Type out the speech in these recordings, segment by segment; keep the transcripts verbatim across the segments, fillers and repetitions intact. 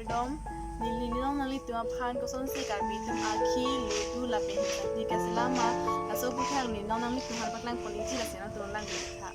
Kardom, neli ne non nanglitum aphan kosonsi Karbi atum akhi, ladu lapen himsangti kaselam ma, laso aputhak ne non nanglitum aphan paklangpon-ikji, lasi nangtum lang tha.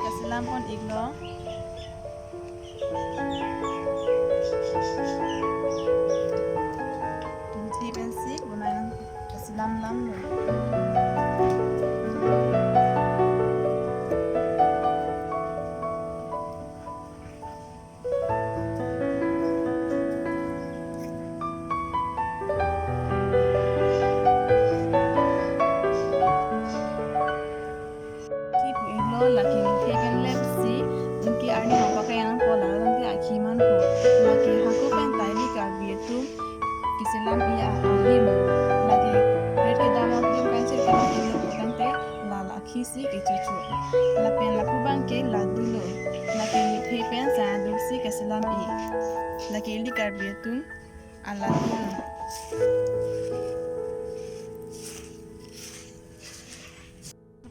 Kaselam pon-iklo. Tip and sik, bunai nang kaselam lamlo. Kipu-iklo, lake mithe pen lepsi, anke arni mapa kaya nangpo, la tangte akhi manpo. Lake hako pen ta ili Karbi atum keselam-i a-, ahim. Lake red kedam atum kansi kelang-ilo tangte la, la akhi si kechocho. Lapen lapu abangke ladulo. Lake mithe pen sa aduk si keselam-i. Lake ili Karbi atum aladu.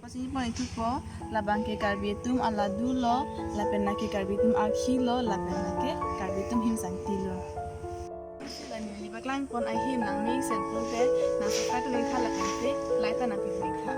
Pasi pon-ikthupo, labangke Karbi atum aladulo, lapen lake Karbi atum akhilo, lapen lake Karbi atum himsangtilo. Lasi neli paklangpon ahim nangmesen pulote, nang subscribe ning tha lapen te like ta nangpi ning tha.